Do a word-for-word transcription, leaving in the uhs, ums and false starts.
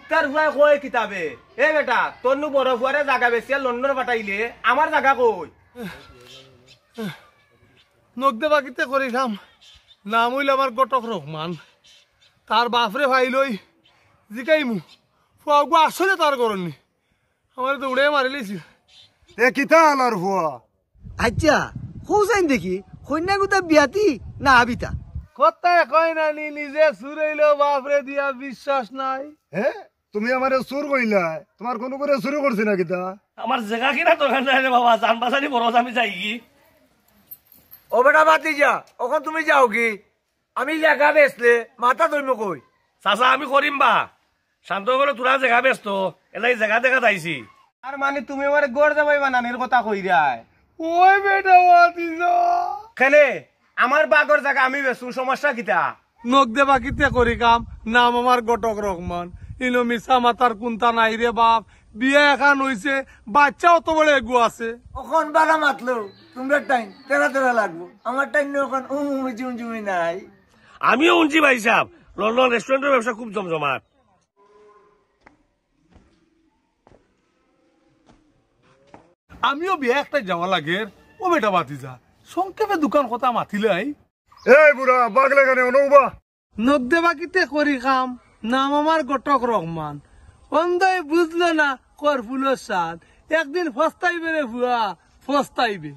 তার ফুয়ায় কয় কিতা বে? এ বেটা, তোর নু বড় ফুয়ারে জাগা বেচিয়া লন্ডন পাঠাইলে আমার জাগা কই? নগদে বাকিতে করি খাম। নাম অইল আমার ঘটক রহমান। তার বাফরে ফাইলই জিকাইমু, ফুয়াগু আসলে তার ঘরর নি। আমারে তো উড়ে মারিলিছি। এ কিতা আলার ফুয়া? আচ্ছা, হোসাইন দেখি, কইন্যাগুতা বিয়াতি না আবিতা? কথা কয় না নি, নিজে চুর অইলো বাফরে দিয়া বিশ্বাস নাই। হে, তুমি আমারে চুর কইলায়? তুমার কুনু করে চুরি করছি না কিতা? আমার জাগা কিনা দরকার নাই রে বাবা, জান বাচানি বড়, আমি যাইগি। ও বেটা ভাতিজা, অখন তুমি যাওগি? আমি জাগা বেচলে মাথা ধরমু কই? চাচা, আমি করিম বা। শান্ত করে তোরা জাগা বেচতো, এলাই জাগা দেখা চাইছি। আর মানে তুমি আমারে ঘর জামাই বানানির কথা কইরায়? ওই বেটা ভাতিজা। কেনে? আমার বাগর জাগা আমি বেচমু, সমস্যা কিতা? নগদে বাকিতে করি কাম, নাম আমার ঘটক রহমান। ইনো মিছা মাতার কুন্তা নাই রে বাফ। বিয়া এখান অইছে, বাইচ্চা অত বড় এগু আছে। অখন বালা মাতলো, তুমরার টাইম তেরা তেরা লাগবো। আমার টাইম নু অখন উম উম জুম জুমি নাই। আমিও হুনছি ভাইসাব, লন্ডন রেস্টুরেন্টর ব্যবসা খুব জমজমাট। আমিও বিয়া একটাত যাওয়া লাগের। ও বেটা ভাতিজা, সংক্ষেপে দুখান কথা মাতিলাই। এই বুড়া, বাগলে কেনে, অনো উবা। নগদে বাকিতে করি কাম, নাম আমার ঘটক রহমান। অন্ধে বুঝলো না কর্ফুলর স্বাদ, একদিন ফস্তাইবে রে ফুয়া, ফস্তাইবে।